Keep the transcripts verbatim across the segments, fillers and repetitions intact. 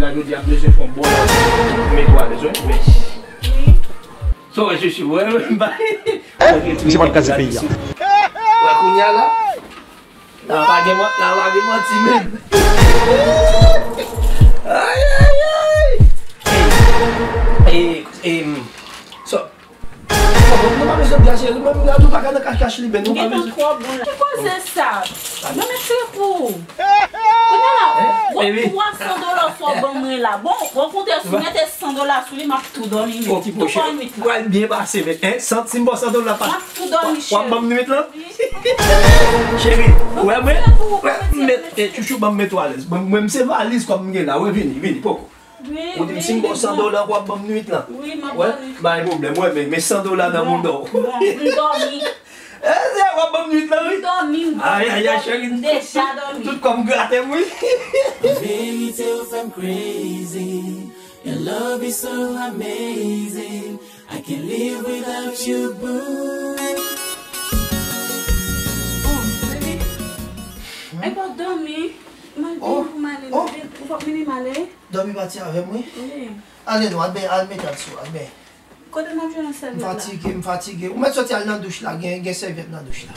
moun la jodi a bezwen fè yon bon lòt. Mete w alèz, wi. Wi. Sa w wè, Chouchou, wè, wè, m pa. Misye pa t kraze peyi a. Wè, kounye a la. La pa gen man-, la pa gen manti menm. Ay, ay, ay. Ey, ey, ey, m, so, nou pa bezwen gade cheri, mwen, m gade ou pa ka nan kach kach li, ben, nou pa bezwen. Gen tan twò bon la. Ki koze sa? Mwen met trepou. Kounye a la, gon twa san dola sou ban mwen la. Bon, okontrè, si w mete san dola sou li, m ap tou dòmi, men. Tou dòmi. Pral byen pase, men, hein, san, si m ba w san dola pa. M ap tou dòmi, cheri. W ap ban m nwit lan? Cheri, ou wè mwen, m met, eh, Chouchou, ban m met ou alèz. Mwen, mwen, m se valiz kòm m gen la. Wè, vini, vini, poko. Ou di m si m ba w san dola, w ap ban m nwit lan. Wi, m ap ban nwit. Wè, pa gen pwoblèm, wè, men, men san dola nan mouda w. Bon, m dòmi. Eh, w ap ban m nwit lan, wi. M dòmi, m dòmi, ay, ay, ay, cheri, m deja dòmi. Tout kò m grate m, wi. An verite, ou fè m crazy. Your love is so amazing. I can't live without you, boo. Oh, baby. E pa dòmi. M al vini pou m ale. Ou p ap mennen m ale? Dòmi pati avè m, wi. Wi. Ale non, al ben, al mete al sou, al ben. Kote m ap jwenn yon sèvyèt la? M fatige, m fatige. Ou mèt soti al nan douch la, gen, gen sèvyèt nan douch la.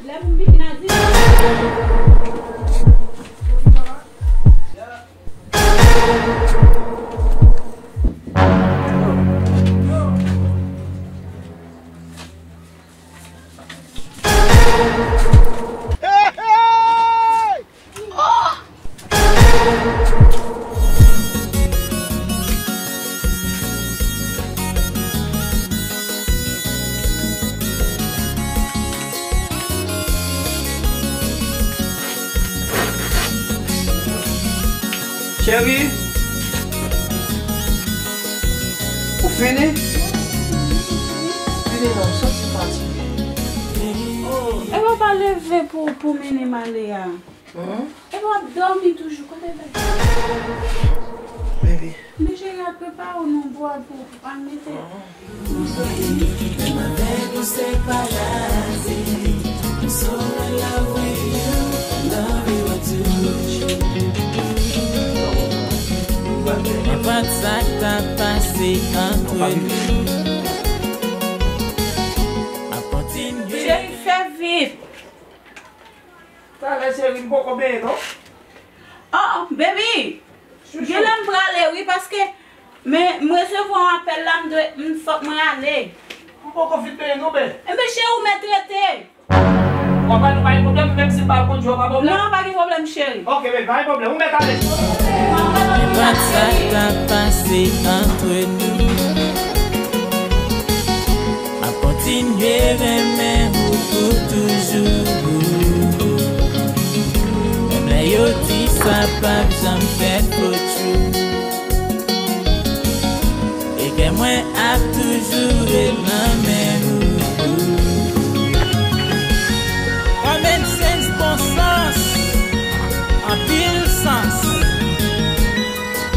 Lè m vin la di. Cheri, ou fini? Fini non, m santi fatige. E w pa leve pou, pou mennen m ale a? Epi w ap dòmi toujou, kote bèl? Baby. Men cheri, al prepare w non, bwè pou, pou al mete. Menm avèk ou se pa lazi. I'm so in love with you, love you too. Nenpòt sa k ta pase ant nou ap kontinye. Cheri, fè vit. Talè cheri, m poko benyen non. Oh, baby. Chouchou. Genlè m prale wi, paske men m resevwa yon apèl la, m dwe, m fòk mwen ale. M poko fin benyen non, bè. Enben cheri, ou mèt rete. W ap pale, pa gen pwoblèm, menm si m pa reponn, w pa pwoblèm. Non, pa gen pwoblèm, cheri. Ok, bebe, pa gen pwoblèm, ou mèt ale. Nenpòt sa k ta pase ant nou ap kontinye renmen ou pou toujou. Menm lè yo di sa p ap janm fèt, for true. E kè mwen ap toujou ret nan men ou. Common sense, bon sans, anpil sans.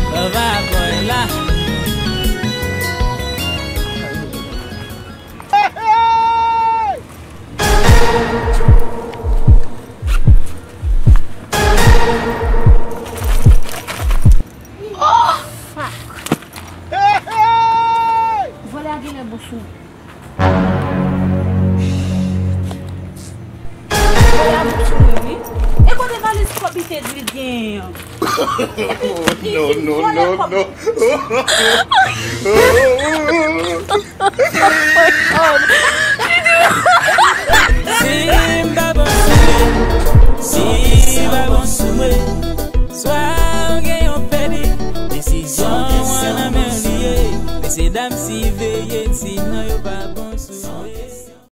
Love a boy la. Tèt li gen. No, no, no, no.